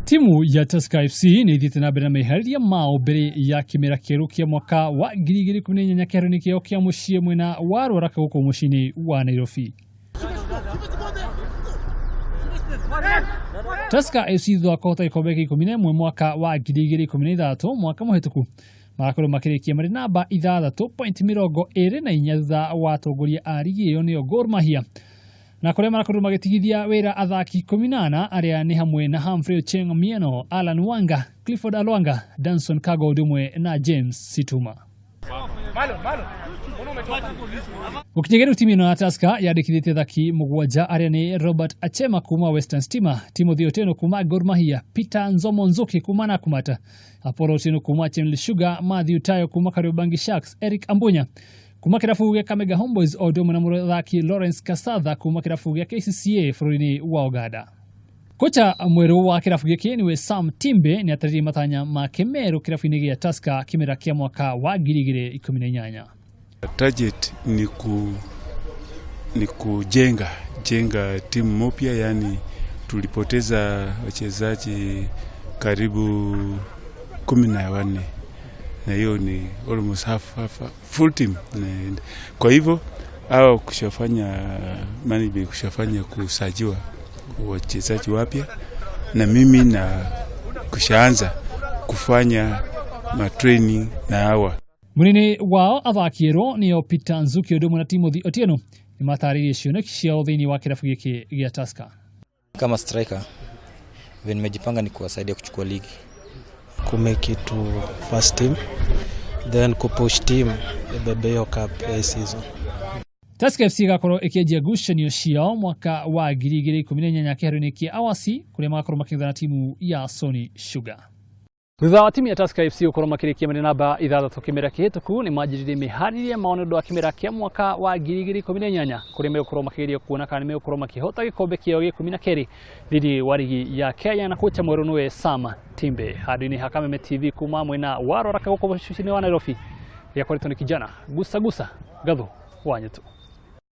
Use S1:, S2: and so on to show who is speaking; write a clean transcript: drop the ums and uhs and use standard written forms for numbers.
S1: Timu ya Tusker FC nĩ ithiĩte na mbere na meharĩria mao mbere ya kĩmera kĩerũ kĩa mwaka wa 2018 kĩharo-inĩ kĩao kĩa mũciĩ mwena wa Ruaraka gũkũ mũciĩ-inĩ wa Nairobi. Tusker FC thutha wa kũhota gĩkombe gĩa 11 mwaka wa 2016 mwaka mũhĩtũku magakorwo makĩrĩkia marĩ namba ithathatũ point 24 thutha wa atongoria a rigi ĩyo nĩyo Gor Mahia na kũrĩa marakorirwo magĩtigithia wĩra athaki 14 arĩa nĩ hamwe na Humphrey Ochieng Mieno, Alan Wanga, Clifford Alwanga, Danson Kago ũndũ ũmwe na James Situma. Gũkinyĩria rĩu timu ĩno ya Tusker yandĩkithĩtie athaki mũgwanja arĩa nĩ Robert Achema kuma Western Stima, Timothy Otieno kuma Gor Mahia, Peter Nzomo Nzuki kuma Nakumatt, Apollo Otieno kuma Chemelil Sugar, Matthew Tayo kuma Kariobangi Sharks, Eric Ambunya kuma kĩrabu gĩa Kamega Homeboys o ũndũ ũmwe na mũthaki Lawrence Kasadha kuma kĩrabu gĩa KCCA bũrũri-inĩ wa Uganda. Kocha mwerũ wa kĩrabu gĩkĩ nĩwe Sam Timbe nĩ atarĩrie matanya make merũ kĩrabu-inĩ gĩa Tusker kĩmera kĩa mwaka wa 2018.
S2: Target ni kujenga jenga timu mpya, yani tulipoteza wachezaji karibu 14 na hiyo ni almost half full team. Na kwa hivyo hao kushafanya management kushafanya kusajiwa wachezaji wapya, na mimi na kushaanza kufanya ma training na hawa.
S1: Mũnene wao athaki erũ nĩo Peter Nzuki ũndũ ũmwe na Timothy Otieno nĩ matarĩirie cioneki ciao thĩinĩ wa kĩrabu gĩkĩ gĩa Tusker.
S3: Kama striker vile nimejipanga ni kuwasaidia kuchukua ligi.
S4: Kumake it to first team, then kupush team ibebe hiyo cup ya hii season.
S1: Tusker FC ĩgakorwo ĩkĩanjia ngucanio ciao mwaka wa 2018 kĩharo-inĩ kĩa Awasi kũrĩa magakorwo makĩng'ethana na timu ya Sony Sugar. Thutha wa timu ya Tusker FC gũkorwo makĩrĩkia marĩ namba ithathatũ kĩmera kĩhĩtũku nĩ manjĩrĩirie mĩharĩria mao nĩ ũndũ wa kĩmera kĩa mwaka wa 2018 kũrĩa megũkorwo makĩgeria kuona kana nĩ megũkorwo makĩhota gĩkombe kĩao gĩa 12 thĩinĩ wa rigi ya Kenya na kocha mwerũ nĩwe Sam Timbe. Handũ-inĩ ha Kameme TV kuma mwena wa Ruaraka gũkũ mũciĩ-inĩ wa Nairobi gĩakoretwo nĩ kijana Gusa Gusa Gathu wa Nyetu.